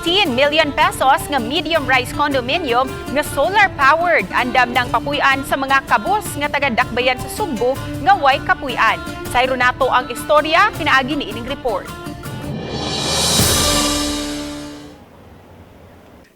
15 million pesos nga medium rise condominium nga solar powered andam ng papuy-an sa mga kabus nga taga Dakbayan sa Sugbo nga way kapuy-an. Sayro nato ang istorya pinaagi ni ining report.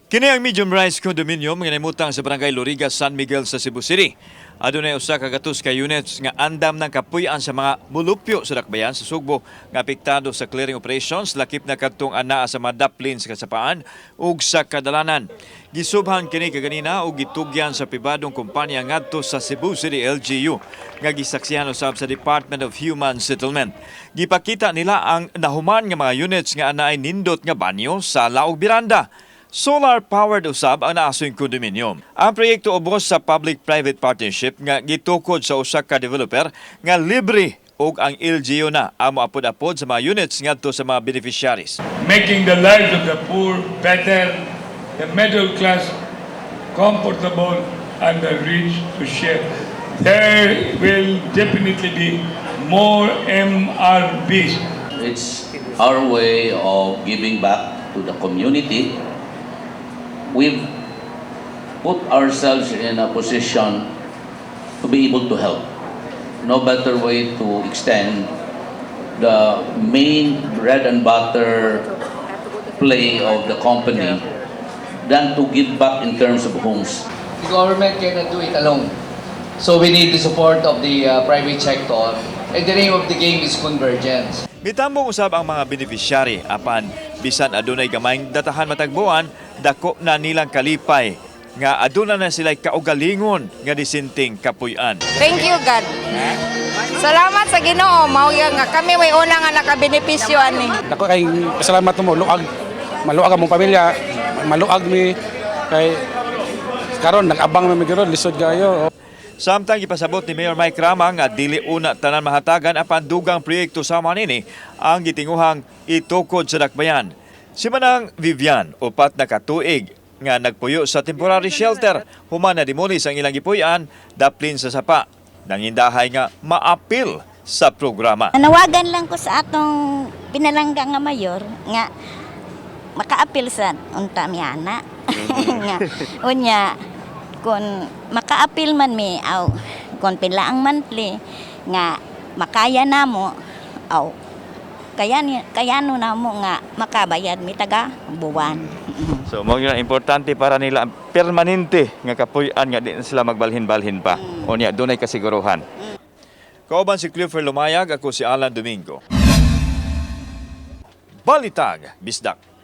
Kini ang medium rise condominium nga namutang sa Barangay Loriga, San Miguel sa Cebu City. Adunay 100 ka units nga andam ng kapuy-an sa mga mulupyo sa Dakbayan sa Sugbo nga apektado sa clearing operations, lakip na kadtong anaa sa madaplin sa kasapaan ug sa kadalanan. Gisubhan kini kaganina ug gitugyan sa pribadong kumpanya ngadto sa Cebu City LGU nga gisaksihan usab sa Department of Human Settlement. Gipakita nila ang nahuman nga mga units nga anaay nindot nga banyo, sala ug biranda. Solar-powered usab ang naasoy condominium. Ang proyekto ubos sa public-private partnership nga gitukod sa usa ka developer nga libre ug ang LGU na ang moapod-apod sa mga units ngadto sa mga beneficiaries. Making the lives of the poor better, the middle class comfortable, and the rich to share. There will definitely be more MRBs. It's our way of giving back to the community. We've put ourselves in a position to be able to help. No better way to extend the main bread and butter play of the company than to give back in terms of homes. The government cannot do it alone. So we need the support of the private sector. And the name of the game is convergence. Mitambong usab ang mga beneficiary, apan bisan adunay gamayng datahan matagbuan, dako na nilang kalipay nga aduna na sila kaugalingon nga disenteng kapuy-an. Thank you, God. Salamat sa Ginoo, mao nga kami may una nga nakabenepisyo ani. Dako kay pasalamat mo, luag maluag among pamilya, maluag mi kay karon nag-abang mi karon, lisod kayo. Samtang ipasabot ni Mayor Mike Rama nga dili una tanan mahatagan, apan dugang proyekto sama nini ang gitinguhang itukod sa Dakbayan. Si Manang Vivian, 4 na katuig nga nagpuyo sa temporary shelter human na demolish ang ilang gipuy-an daplin sa sapa. Nangindahay nga maapil sa programa. Nanawagan lang ko sa atong pinalangga nga mayor nga makaapil sa unta mi ana. Nga unya kung makaapil man mi aw kung pila ang monthly nga makaya namo aw kaya kayano namo nga makabayad mi taga buwan. So mao gyud ang importante para nila, ang permanente nga kapuy-an nga di na sila magbalhin-balhin pa. Unya dunay kasiguruhan. Kauban si Clifford Lumayag, ako si Alan Domingo. Balitag Bisdak.